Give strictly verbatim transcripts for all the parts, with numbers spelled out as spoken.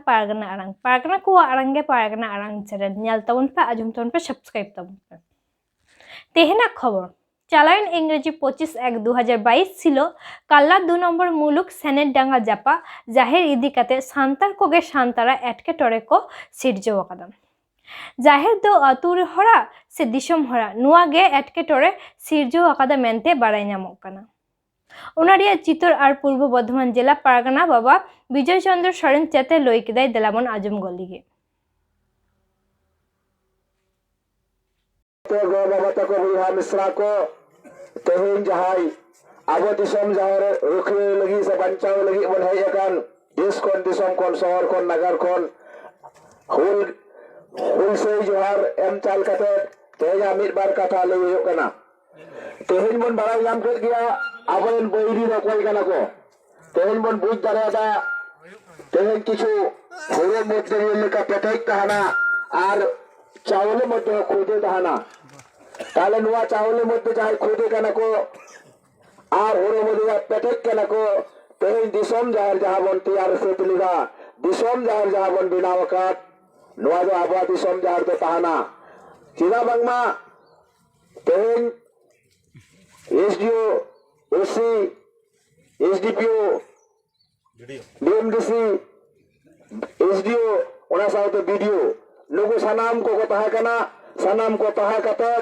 ᱯᱟᱨᱜᱟᱱᱟ ᱟᱲᱟᱝ, ᱯᱟᱨᱜᱟᱱᱟ ᱠᱚᱣᱟᱜ ᱟᱲᱟᱝ ᱜᱮ ᱯᱟᱨᱜᱟᱱᱟ ᱟᱲᱟᱝ ᱪᱮᱱᱮᱞ᱾ ᱧᱮᱞ ᱛᱟᱵᱚᱱ ᱯᱮ, ᱟᱸᱡᱚᱢ ᱛᱟᱵᱚᱱ ᱯᱮ, ᱥᱟᱵᱥᱠᱨᱟᱭᱤᱵ ᱛᱟᱵᱚᱱ ᱯᱮ᱾ ᱛᱮᱦᱮᱧᱟᱜ ᱠᱷᱚᱵᱚᱨ᱾ ᱪᱟᱞᱟᱣᱮᱱ ᱤᱝᱨᱮᱡᱤ ᱯᱚᱸᱪᱤᱥ ᱮᱠ ᱫᱩ ᱦᱟᱡᱟᱨ ᱵᱟᱭᱤᱥ ᱦᱤᱞᱳᱜ ᱠᱟᱞᱞᱟ ᱫᱩ ᱱᱚᱢᱵᱚᱨ ᱢᱩᱞᱩᱠ ᱥᱮᱱᱮᱴ ᱰᱟᱸᱜᱟ ᱡᱟᱯᱟᱜ ᱡᱟᱦᱮᱨ ᱤᱫᱤ ᱠᱟᱛᱮ ᱥᱟᱱᱛᱟᱲ ᱠᱚᱜᱮ ᱥᱟᱱᱛᱟᱲᱟᱜ ᱮᱴᱠᱮᱴᱚᱬᱮ ᱠᱚ ᱥᱤᱨᱡᱟᱹᱣ ᱟᱠᱟᱫᱟ᱾ ᱡᱟᱦᱮᱨ ᱫᱚ ᱟᱹᱛᱩ ᱨᱮ ᱦᱚᱲᱟᱜ ᱥᱮ ᱫᱤᱥᱚᱢ ᱦᱚᱲᱟᱜ, ᱱᱚᱣᱟ ᱜᱮ ᱮᱴᱠᱮᱴᱚᱬᱮ ᱥᱤᱨᱡᱟᱹᱣ ᱟᱠᱟᱫᱟ ᱢᱮᱱᱛᱮ ᱵᱟᱲᱟᱭ ᱧᱟᱢᱚᱜ ᱠᱟᱱᱟ᱾ ᱚᱱᱟ ᱨᱮᱭᱟᱜ ᱪᱤᱛᱟᱹᱨ ᱟᱨ ᱯᱩᱨᱵᱚ ᱵᱚᱨᱫᱷᱚᱢᱟᱱ ᱡᱮᱞᱟ ᱯᱟᱨᱜᱟᱱᱟ ᱵᱟᱵᱟ ᱵᱤᱡᱚᱭ ᱪᱚᱱᱫᱨᱚ ᱥᱚᱨᱮᱱ ᱪᱮᱫ ᱮ ᱞᱟᱹᱭ ᱠᱮᱫᱟᱭ, ᱫᱮᱞᱟ ᱵᱚᱱ ᱟᱸᱡᱚᱢ ᱜᱚᱫ ᱞᱮᱜᱮ᱾ ᱛᱮ ᱜᱚ ᱵᱟᱵᱟ ᱛᱟᱠᱚ, ᱵᱚᱭᱦᱟ ᱢᱤᱥᱨᱟ ᱠᱚ, ᱛᱮᱦᱮᱧ ᱡᱟᱦᱟᱸᱭ ᱟᱵᱚ ᱫᱤᱥᱚᱢ ᱡᱟᱦᱮᱨ ᱨᱩᱠᱷᱤᱭᱟᱹ ᱞᱟᱹᱜᱤᱫ ᱥᱮ ᱵᱟᱧᱪᱟᱣ ᱞᱟᱹᱜᱤᱫ ᱵᱚᱱ ᱦᱮᱡ ᱟᱠᱟᱱ, ᱫᱮᱥ ᱠᱷᱚᱱ, ᱫᱤᱥᱚᱢ ᱠᱷᱚᱱ, ᱥᱚᱦᱚᱨ ᱠᱷᱚᱱ, ᱱᱟᱜᱟᱨ ᱠᱷᱚᱱ ᱦᱩᱞ, ᱦᱩᱞᱥᱟᱹᱭ ᱡᱚᱦᱟᱨ ᱮᱢ ᱪᱟᱞ ᱠᱟᱛᱮ ᱛᱮᱦᱮᱧᱟᱜ ᱢᱤᱫ ᱵᱟᱨ ᱠᱟᱛᱷᱟ ᱞᱟᱹᱭ ᱦᱩᱭᱩᱜ ᱠᱟᱱᱟ᱾ ᱛᱮᱦᱮᱧ ᱵᱚᱱ ᱵᱟᱲᱟᱭ ᱧᱟᱢ ᱠᱮᱫ ᱜᱮᱭᱟ ᱟᱵᱚᱨᱮᱱ ᱵᱟᱹᱭᱨᱤ ᱫᱚ ᱚᱠᱚᱭ ᱠᱟᱱᱟ ᱠᱚ᱾ ᱛᱮᱦᱮᱧ ᱵᱚᱱ ᱵᱩᱡᱽ ᱫᱟᱲᱮᱭᱟᱫᱟ, ᱛᱮᱦᱮᱧ ᱠᱤᱪᱷᱩ ᱦᱩᱲᱩ ᱢᱚᱫᱽᱫᱷᱮ ᱧᱮᱞ ᱞᱮᱠᱟ ᱯᱮᱴᱮᱡ ᱛᱟᱦᱮᱱᱟ ᱟᱨ ᱪᱟᱣᱞᱮ ᱢᱚᱫᱽᱫᱷᱮ ᱦᱚᱸ ᱠᱷᱩᱫᱮ ᱛᱟᱦᱮᱱᱟ᱾ ᱛᱟᱦᱞᱮ ᱱᱚᱣᱟ ᱪᱟᱣᱞᱮ ᱢᱚᱫᱽᱫᱷᱮ ᱡᱟᱦᱟᱸᱭ ᱠᱷᱩᱫᱮ ᱠᱟᱱᱟ ᱠᱚ ᱟᱨ ᱦᱩᱲᱩ ᱢᱚᱫᱽᱫᱷᱮ ᱡᱟᱦᱟᱸᱭ ᱯᱮᱴᱮᱡ ᱠᱟᱱᱟ ᱠᱚ, ᱛᱮᱦᱮᱧ ᱫᱤᱥᱚᱢ ᱡᱟᱦᱮᱨ ᱡᱟᱦᱟᱸ ᱵᱚᱱ ᱛᱮᱭᱟᱨ ᱥᱟᱹᱛ ᱞᱮᱫᱟ, ᱫᱤᱥᱚᱢ ᱡᱟᱦᱮᱨ ᱡᱟᱦᱟᱸ ᱵᱚᱱ ᱵᱮᱱᱟᱣ ᱟᱠᱟᱫ, ᱱᱚᱣᱟ ᱫᱚ ᱟᱵᱚᱣᱟᱜ ᱫᱤᱥᱚᱢ ᱡᱟᱦᱮᱨ ᱫᱚ ᱛᱟᱦᱮᱱᱟ᱾ ᱪᱮᱫᱟᱜ ᱵᱟᱝᱢᱟ ᱛᱮᱦᱮᱧ ᱮᱥ ᱰᱤ ᱳ, ᱳ ᱥᱤ, ᱮᱥ ᱰᱤ ᱯᱤ ᱳ, ᱰᱤ ᱮᱢ ᱰᱤ ᱥᱤ, ᱮᱥ ᱰᱤ ᱳ, ᱚᱱᱟ ᱥᱟᱶᱛᱮ ᱵᱤ ᱰᱤ ᱳ, ᱱᱩᱠᱩ ᱥᱟᱱᱟᱢ ᱠᱚᱠᱚ ᱛᱟᱦᱮᱸ ᱠᱟᱱᱟ᱾ ᱥᱟᱱᱟᱢ ᱠᱚ ᱛᱟᱦᱮᱸ ᱠᱟᱛᱮ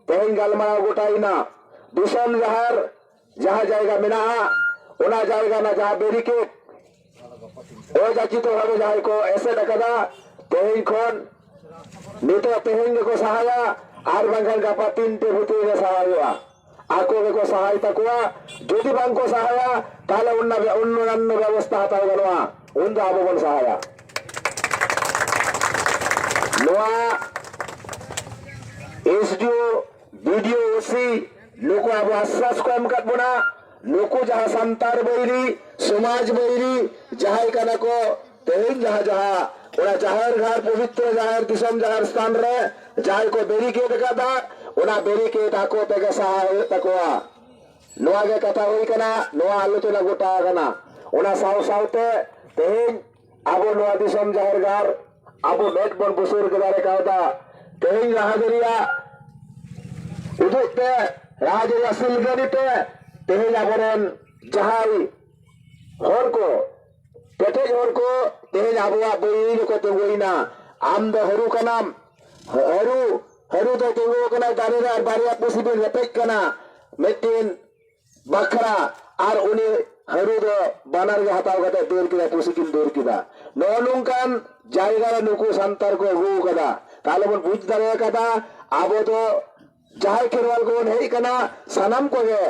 ᱛᱮᱦᱮᱧ ᱜᱟᱞᱢᱟᱨᱟᱣ ᱜᱚᱴᱟᱭᱮᱱᱟ᱾ ᱫᱤᱥᱚᱢ ᱡᱟᱦᱮᱨ ᱡᱟᱦᱟᱸ ᱡᱟᱭᱜᱟ ᱢᱮᱱᱟᱜᱼᱟ, ᱚᱱᱟ ᱡᱟᱭᱜᱟ ᱨᱮᱱᱟᱜ ᱡᱟᱦᱟᱸ ᱵᱮᱨᱤᱠᱮᱰ ᱚᱡᱟᱪᱤᱛᱚ ᱵᱷᱟᱵᱮ ᱡᱟᱦᱟᱸᱭ ᱠᱚ ᱮᱥᱮᱫ ᱟᱠᱟᱫᱟ, ᱛᱮᱦᱮᱧ ᱠᱷᱚᱱ ᱱᱤᱛᱚᱜ ᱛᱮᱦᱮᱧ ᱜᱮᱠᱚ ᱥᱟᱦᱟᱭᱟ, ᱟᱨ ᱵᱟᱝᱠᱷᱟᱱ ᱜᱟᱯᱟ ᱛᱤᱱᱴᱮ ᱵᱷᱤᱛᱤᱨ ᱨᱮ ᱥᱟᱦᱟ ᱦᱩᱭᱩᱜᱼᱟ᱾ ᱟᱠᱚ ᱜᱮᱠᱚ ᱥᱟᱦᱟᱭ ᱛᱟᱠᱚᱣᱟ᱾ ᱡᱩᱫᱤ ᱵᱟᱝᱠᱚ ᱥᱟᱦᱟᱭᱟ, ᱛᱟᱦᱞᱮ ᱚᱱᱱᱟ-, ᱚᱱᱱᱟᱱᱱᱚ ᱵᱮᱵᱚᱥᱛᱷᱟ ᱦᱟᱛᱟᱣ ᱜᱟᱱᱚᱜᱼᱟ, ᱩᱱᱫᱚ ᱟᱵᱚ ᱵᱚᱱ ᱥᱟᱦᱟᱭᱟ᱾ ᱱᱚᱣᱟ ᱮᱥ ᱰᱤ ᱳ, ᱵᱤ ᱰᱤ ᱳ, ᱳ ᱥᱤ, ᱱᱩᱠᱩ ᱟᱵᱚ ᱟᱥᱥᱟᱥ ᱠᱚ ᱮᱢ ᱟᱠᱟᱫ ᱵᱚᱱᱟ᱾ ᱱᱩᱠᱩ ᱡᱟᱦᱟᱸ ᱥᱟᱱᱛᱟᱲ ᱵᱟᱹᱭᱨᱤ, ᱥᱚᱢᱟᱡᱽ ᱵᱟᱹᱭᱨᱤ ᱡᱟᱦᱟᱸᱭ ᱠᱟᱱᱟ ᱠᱚ, ᱛᱮᱦᱮᱧ ᱡᱟᱦᱟᱸ, ᱡᱟᱦᱟᱸ ᱚᱱᱟ ᱡᱟᱦᱮᱨ ᱜᱟᱲ, ᱯᱚᱵᱤᱛᱨᱚ ᱡᱟᱦᱮᱨ, ᱫᱤᱥᱚᱢ ᱡᱟᱦᱮᱨ ᱥᱛᱷᱟᱱ ᱨᱮ ᱡᱟᱦᱟᱸᱭ ᱠᱚ ᱵᱮᱨᱤᱠᱮᱰ ᱟᱠᱟᱫᱟ, ᱚᱱᱟ ᱵᱮᱨᱤᱠᱮᱰ ᱟᱠᱚ ᱛᱮᱜᱮ ᱥᱟᱦᱟ ᱦᱩᱭᱩᱜ ᱛᱟᱠᱚᱣᱟ᱾ ᱱᱚᱣᱟ ᱜᱮ ᱠᱟᱛᱷᱟ ᱦᱩᱭ ᱠᱟᱱᱟ, ᱱᱚᱣᱟ ᱟᱞᱳᱪᱚᱱᱟ ᱜᱚᱴᱟ ᱟᱠᱟᱱᱟ᱾ ᱚᱱᱟ ᱥᱟᱶ ᱥᱟᱶᱛᱮ ᱛᱮᱦᱮᱧ ᱟᱵᱚ ᱱᱚᱣᱟ ᱫᱤᱥᱚᱢ ᱡᱟᱦᱮᱨ ᱜᱟᱲ ᱟᱵᱚ ᱢᱮᱫ ᱵᱚᱱ ᱵᱩᱥᱩᱨ ᱜᱮ ᱫᱟᱲᱮ ᱠᱟᱣᱫᱟ᱾ ᱛᱮᱦᱮᱧ ᱨᱟᱦᱟᱡᱟᱹᱨᱤᱭᱟᱜ ᱩᱫᱩᱜ ᱛᱮ, ᱨᱟᱦᱟᱡᱟᱹᱨᱤᱭᱟᱜ ᱥᱤᱞᱜᱟᱹᱨᱤ ᱛᱮ ᱛᱮᱦᱮᱧ ᱟᱵᱚᱨᱮᱱ ᱡᱟᱦᱟᱸᱭ ᱦᱚᱲ ᱠᱚ, ᱠᱮᱴᱮᱡ ᱦᱚᱲ ᱠᱚ ᱛᱮᱦᱮᱧ ᱟᱵᱚᱣᱟᱜ ᱵᱟᱹᱭᱨᱤ ᱨᱮᱠᱚ ᱛᱤᱸᱜᱩᱭᱮᱱᱟ᱾ ᱟᱢ ᱫᱚ ᱦᱟᱹᱨᱩ ᱠᱟᱱᱟᱢ, ᱦᱟᱹᱨᱩ, ᱦᱟᱹᱨᱩ ᱫᱚ ᱛᱤᱸᱜᱩ ᱟᱠᱟᱱᱟᱭ ᱫᱟᱨᱮ ᱨᱮ ᱟᱨ ᱵᱟᱨᱭᱟ ᱯᱩᱥᱤ ᱵᱤᱱ ᱨᱮᱯᱮᱡ ᱠᱟᱱᱟ ᱢᱤᱫᱴᱤᱱ ᱵᱟᱠᱷᱨᱟ, ᱟᱨ ᱩᱱᱤ ᱦᱟᱹᱨᱩ ᱫᱚ ᱵᱟᱱᱟᱨ ᱜᱮ ᱦᱟᱛᱟᱣ ᱠᱟᱛᱮ ᱫᱟᱹᱲ ᱠᱮᱫᱟ, ᱯᱩᱥᱤ ᱠᱤᱱ ᱫᱟᱹᱲ ᱠᱮᱫᱟ᱾ ᱱᱚᱜᱼᱚ ᱱᱚᱝᱠᱟᱱ ᱡᱟᱭᱜᱟ ᱨᱮ ᱱᱩᱠᱩ ᱥᱟᱱᱛᱟᱲ ᱠᱚ ᱟᱹᱜᱩ ᱟᱠᱟᱫᱟ᱾ ᱛᱟᱦᱞᱮ ᱵᱚᱱ ᱵᱩᱡᱽ ᱫᱟᱲᱮ ᱟᱠᱟᱫᱟ, ᱟᱵᱚ ᱫᱚ ᱡᱟᱦᱟᱸᱭ ᱠᱷᱮᱨᱣᱟᱞ ᱠᱚᱵᱚᱱ ᱦᱮᱡ ᱟᱠᱟᱱᱟ, ᱥᱟᱱᱟᱢ ᱠᱚᱜᱮ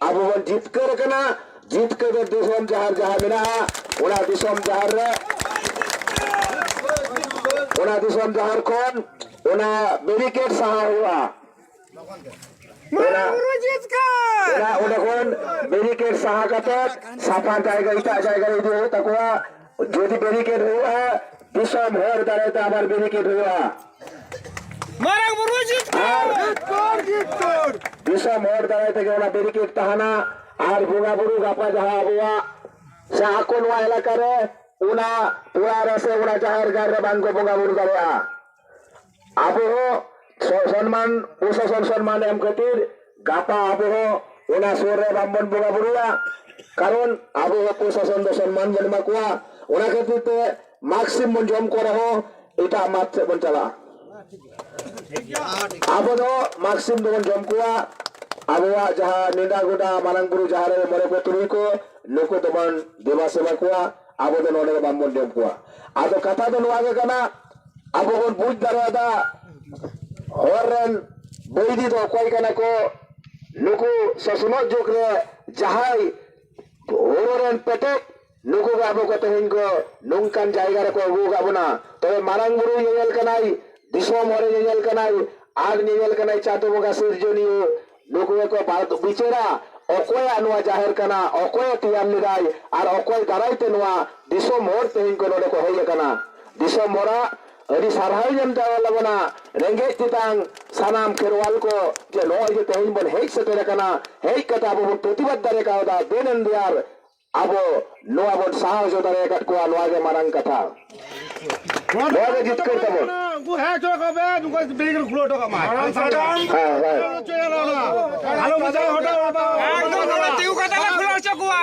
ᱟᱵᱚ ᱵᱚᱱ ᱡᱤᱛᱠᱟᱹᱨ ᱟᱠᱟᱱᱟ᱾ ᱡᱤᱛᱠᱟᱹᱨ ᱫᱚ ᱫᱤᱥᱚᱢ ᱡᱟᱦᱟᱨ ᱡᱟᱦᱟᱸ ᱢᱮᱱᱟᱜᱼᱟ, ᱚᱱᱟ ᱫᱤᱥᱚᱢ ᱡᱟᱦᱟᱨ ᱨᱮ, ᱚᱱᱟ ᱫᱤᱥᱚᱢ ᱡᱟᱦᱟᱨ ᱠᱷᱚᱱ ᱚᱱᱟ ᱵᱮᱨᱤᱠᱮᱰ ᱥᱟᱦᱟ ᱦᱩᱭᱩᱜᱼᱟ᱾ ᱚᱱᱟ, ᱚᱱᱟ ᱚᱸᱰᱮ ᱠᱷᱚᱱ ᱵᱮᱨᱤᱠᱮᱰ ᱥᱟᱦᱟ ᱠᱟᱛᱮ ᱥᱟᱯᱷᱟ ᱡᱟᱭᱜᱟ, ᱮᱴᱟᱜ ᱡᱟᱭᱜᱟ ᱨᱮ ᱤᱫᱤ ᱦᱩᱭᱩᱜ ᱛᱟᱠᱚᱣᱟ᱾ ᱡᱩᱫᱤ ᱵᱮᱨᱤᱠᱮᱰ ᱦᱩᱭᱩᱜᱼᱟ, ᱫᱤᱥᱚᱢ ᱦᱚᱲ ᱫᱟᱨᱟᱭ ᱛᱮ ᱟᱵᱟᱨ ᱵᱮᱨᱤᱠᱮᱰ ᱦᱩᱭᱩᱜᱼᱟ᱾ ᱢᱟᱨᱟᱝ ᱵᱩᱨᱩ ᱡᱤᱛᱠᱟᱹᱨ! ᱟᱨ ᱫᱤᱥᱚᱢ ᱦᱚᱲ ᱫᱟᱨᱟᱭ ᱛᱮᱜᱮ ᱚᱱᱟ ᱵᱮᱨᱤᱠᱮᱰ ᱛᱟᱦᱮᱱᱟ᱾ ᱟᱨ ᱵᱚᱸᱜᱟ ᱵᱩᱨᱩ ᱜᱟᱯᱟ ᱡᱟᱦᱟᱸ ᱟᱵᱚᱣᱟᱜ ᱥᱮ ᱟᱠᱚ ᱱᱚᱣᱟ ᱮᱞᱟᱠᱟ ᱨᱮ ᱚᱱᱟ ᱚᱲᱟᱜ ᱨᱮ ᱥᱮ ᱚᱱᱟ ᱡᱟᱦᱮᱨ ᱜᱟᱲ ᱨᱮ ᱵᱟᱝ ᱠᱚ ᱵᱚᱸᱜᱟ ᱵᱩᱨᱩ ᱫᱟᱲᱮᱭᱟᱜᱼᱟ᱾ ᱟᱵᱚ ᱦᱚᱸ ᱥᱚ-, ᱥᱚᱱᱢᱟᱱ, ᱯᱨᱚᱥᱟᱥᱚᱱ ᱥᱚᱱᱢᱟᱱ ᱮᱢ ᱠᱷᱟᱹᱛᱤᱨ ᱜᱟᱯᱟ ᱟᱵᱚ ᱦᱚᱸ ᱚᱱᱟ ᱥᱩᱨ ᱨᱮ ᱵᱟᱝ ᱵᱚᱱ ᱵᱚᱸᱜᱟ ᱵᱩᱨᱩᱭᱟ᱾ ᱠᱟᱨᱚᱱ ᱟᱵᱚ ᱦᱚᱸ ᱯᱨᱚᱥᱟᱥᱚᱱ ᱫᱚ ᱥᱚᱱᱢᱟᱱ ᱵᱚᱱ ᱮᱢᱟ ᱠᱚᱣᱟ᱾ ᱚᱱᱟ ᱠᱷᱟᱹᱛᱤᱨ ᱛᱮ ᱢᱟᱜᱽ ᱥᱤᱢ ᱵᱚᱱ ᱡᱚᱢ ᱠᱚ ᱨᱮᱦᱚᱸ ᱮᱴᱟᱜ ᱢᱟᱴ ᱥᱮᱫ ᱵᱚᱱ ᱪᱟᱞᱟᱜᱼᱟ᱾ ᱟᱵᱚ ᱫᱚ ᱢᱟᱜᱽ ᱥᱤᱢ ᱫᱚᱵᱚᱱ ᱡᱚᱢ ᱠᱚᱣᱟ᱾ ᱟᱵᱚᱣᱟᱜ ᱡᱟᱦᱟᱸ ᱱᱮᱰᱟ ᱜᱚᱰᱟ ᱢᱟᱨᱟᱝ ᱵᱩᱨᱩ ᱡᱟᱦᱟᱸ ᱨᱮ ᱢᱚᱬᱮ ᱠᱚ ᱛᱩᱨᱩᱭ ᱠᱚ, ᱱᱩᱠᱩ ᱫᱚᱵᱚᱱ ᱫᱮᱵᱟ ᱥᱮᱵᱟ ᱠᱚᱣᱟ᱾ ᱟᱵᱚ ᱫᱚ ᱱᱚᱰᱮ ᱫᱚ ᱵᱟᱝ ᱵᱚᱱ ᱡᱚᱢ ᱠᱚᱣᱟ᱾ ᱟᱫᱚ ᱠᱟᱛᱷᱟ ᱫᱚ ᱱᱚᱣᱟ ᱜᱮ ᱠᱟᱱᱟ, ᱟᱵᱚ ᱵᱚᱱ ᱵᱩᱡᱽ ᱫᱟᱲᱮᱭᱟᱫᱟ, ᱦᱚᱨ ᱨᱮᱱ ᱵᱟᱹᱭᱨᱤ ᱫᱚ ᱚᱠᱚᱭ ᱠᱟᱱᱟ ᱠᱚ? ᱱᱩᱠᱩ ᱥᱚᱥᱱᱚᱜ ᱡᱩᱜᱽ ᱨᱮ ᱡᱟᱦᱟᱸᱭ ᱦᱚᱨ ᱨᱮᱱ ᱯᱮᱴᱮᱡ, ᱱᱩᱠᱩ ᱜᱮ ᱟᱵᱚ ᱠᱚ ᱛᱮᱦᱮᱧ ᱠᱚ ᱱᱚᱝᱠᱟᱱ ᱡᱟᱭᱜᱟ ᱨᱮᱠᱚ ᱟᱹᱜᱩ ᱟᱠᱟᱫ ᱵᱚᱱᱟ᱾ ᱛᱚᱵᱮ ᱢᱟᱨᱟᱝ ᱵᱩᱨᱩ ᱧᱮᱧᱮᱞ ᱠᱟᱱᱟᱭ, ᱫᱤᱥᱚᱢ ᱦᱚᱲᱮ ᱧᱮᱧᱮᱞ ᱠᱟᱱᱟᱭ, ᱟᱨ ᱧᱮᱧᱮᱞ ᱠᱟᱱᱟᱭ ᱪᱟᱸᱫᱚ ᱵᱚᱸᱜᱟ ᱥᱤᱨᱡᱚᱱᱤᱭᱟᱹ᱾ ᱱᱩᱠᱩ ᱜᱮᱠᱚ ᱵᱟᱨ-, ᱵᱤᱪᱟᱹᱨᱟ ᱚᱠᱚᱭᱟᱜ ᱱᱚᱣᱟ ᱡᱟᱦᱮᱨ ᱠᱟᱱᱟ, ᱚᱠᱚᱭᱮ ᱛᱮᱭᱟᱨ ᱞᱮᱫᱟᱭ, ᱟᱨ ᱚᱠᱚᱭ ᱫᱟᱨᱟᱭ ᱛᱮ ᱱᱚᱣᱟ ᱫᱤᱥᱚᱢ ᱦᱚᱲ ᱛᱮᱦᱮᱧ ᱠᱚ ᱱᱚᱰᱮ ᱠᱚ ᱦᱮᱡ ᱟᱠᱟᱱᱟ᱾ ᱫᱤᱥᱚᱢ ᱦᱚᱲᱟᱜ ᱟᱹᱰᱤ ᱥᱟᱨᱦᱟᱣ ᱧᱟᱢ ᱪᱟᱞᱟᱣ ᱞᱟᱵᱚᱱᱟ᱾ ᱨᱮᱸᱜᱮᱡ ᱛᱮᱛᱟᱝ ᱥᱟᱱᱟᱢ ᱠᱷᱮᱨᱣᱟᱞ ᱠᱚ ᱡᱮ ᱱᱚᱜᱼᱚᱭ ᱡᱮ ᱛᱮᱦᱮᱧ ᱵᱚᱱ ᱦᱮᱡ ᱥᱮᱴᱮᱨ ᱟᱠᱟᱱᱟ, ᱦᱮᱡ ᱠᱟᱛᱮ ᱟᱵᱚ ᱵᱚᱱ ᱯᱨᱚᱛᱤᱵᱟᱫ ᱫᱟᱲᱮ ᱠᱟᱣᱫᱟ, ᱫᱮᱱ ᱮᱱ ᱫᱮᱭᱟᱨ ᱟᱵᱚ ᱱᱚᱣᱟ ᱵᱚᱱ ᱥᱟᱦᱟ ᱦᱚᱪᱚ ᱫᱟᱲᱮ ᱟᱠᱟᱫ ᱠᱚᱣᱟ, ᱱᱚᱣᱟ ᱜᱮ ᱢᱟᱨᱟᱝ ᱠᱟᱛᱷᱟ᱾ ᱱᱚᱣᱟ ᱜᱮ ᱡᱤᱛᱠᱟᱹᱨ ᱛᱟᱵᱚᱱ᱾ ᱩᱱᱠᱩ ᱦᱮᱡ ᱦᱚᱪᱚ ᱠᱚ ᱵᱮᱱ, ᱩᱱᱠᱩ ᱵᱤᱞᱰᱤᱝ ᱨᱮ ᱠᱷᱩᱞᱟᱹᱣ ᱦᱚᱴᱚ ᱠᱟᱜ ᱢᱟ᱾ ᱦᱮᱸ, ᱦᱮᱸ᱾ ᱟᱞᱚ ᱢᱚᱪᱟ ᱦᱚᱴᱚ ᱠᱟᱜ ᱢᱟ᱾ ᱮᱠᱫᱚᱢ ᱛᱤᱸᱜᱩ ᱠᱟᱛᱮ ᱞᱮ ᱠᱷᱩᱞᱟᱹᱣ ᱦᱚᱪᱚ ᱠᱚᱣᱟ᱾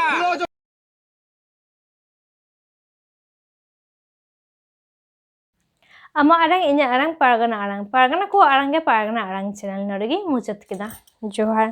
ᱟᱢᱟᱜ ᱟᱲᱟᱝ, ᱤᱧᱟᱹᱜ ᱟᱲᱟᱝ, ᱯᱟᱨᱜᱟᱱᱟ ᱟᱲᱟᱝ᱾ ᱯᱟᱨᱜᱟᱱᱟ ᱠᱚᱣᱟᱜ ᱟᱲᱟᱝ ᱜᱮ ᱯᱟᱨᱜᱟᱱᱟ ᱟᱲᱟᱝ ᱪᱮᱱᱮᱞ᱾ ᱱᱚᱰᱮ ᱜᱮᱧ ᱢᱩᱪᱟᱹᱫ ᱠᱮᱫᱟ᱾ ᱡᱚᱦᱟᱨ᱾